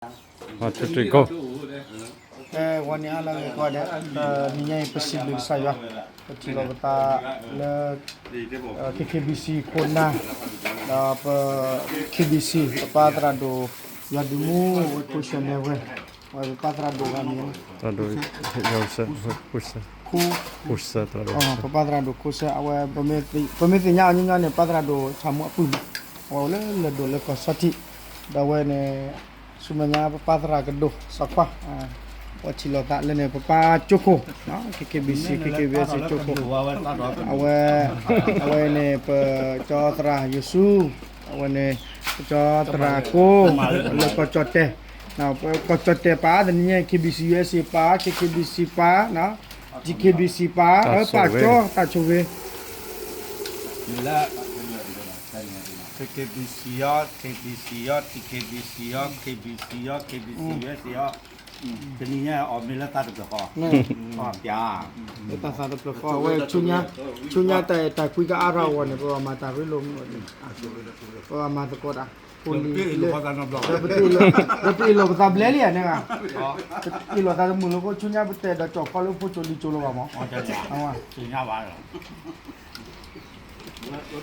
ကဲ ဂီၤန့ၣ်ဟါလၢအဂ့ၤကိးဂၤဒဲး, တနံၤညါအံၤ ပစံးဘျုးကစၢ်ယွၤ, ပထံၣ်လိာ်ပသးလၢ KKBC ခိၣ်နၢ်, ဒီးပ KBC ပပၢ်သရၣ်ဒိၣ် ယွၤဒုးမူဝဲခိၣ်ဆၢၣ်နဲၣ်ဝဲ, ဝဲပပၢ်သရၣ်ဒိၣ်ဂၤမံၤ, ပပၢ်သရၣ်ဒိၣ်ခိၣ်ဆၢ, အဝဲ ပမ့ၢ်သ့ၣ်ညါအီၤညီညီန့ၣ် ပၢ်သရၣ်ဒိၣ်ဆၣ်မူအပုၢ်မး, အဝဲအိၣ်လၢလၢၢ်ဒိၣ်လၢကီၢ်ဆီထံး, ဒီးအဝဲန့ၣ် ဆူမဲာ်ညါပပၢ်သရၣ်ကဒိၣ်စီၤခွါ, ပထံၣ်လိာ်သးလၢန့ၣ် ပပၢ်ကၠိခိၣ်, KKBC KKBS ကၠိခိၣ်, အဝဲ အဝဲန့ၣ် ပကၠီသရၣ်ယိၤဆူ, အဝဲန့ၣ် ပကၠီသရၣ်ကိး လၢကီၢ်ကၠီၣ်တဲၣ်, ကီၢ်ကၠီၣ်တဲၣ်ပၢ် တနံၤညါ KBC USA ပၢ် KKBC ပၢ်, GKBC ပၢ် ပၢ်ကၠီတၢ်ဆိၣ်ဂ့ၤ KKBC အီၤ KBC အီၤ TKBC အီၤ KBC အီၤ KBC USA အီၤ, တနံၤညါအီၤမ့ၢ်လၢသးတဖျၢၣ်ဃီ, ပၠး, လၢတၢ်သးတဖျၢၣ်ဃီ အဝဲ ဆူညါတၢ်အဲၣ်တၢ်ကွံကအါထီၣ်အဂီၢ်န့ၣ် ပဘၣ်မၤတၢ်ရ့လိာ်မုာ်, ပဘၣ်မၤသကိးတၢ်, လၢပတအ့ၣ်လိာ်ပသးဘျဲလံဧါန့ၣ်, ပတအ့ၣ်လိာ်သးတမုာ်လၢၤအဃိ ဆူညါပတအဲၣ်ဒိးကၠီၣ်ခီလၢဖိစိၤလံၤစိၤလၢၤဘၣ်မး, ဆူညါဘၣ်လီၤ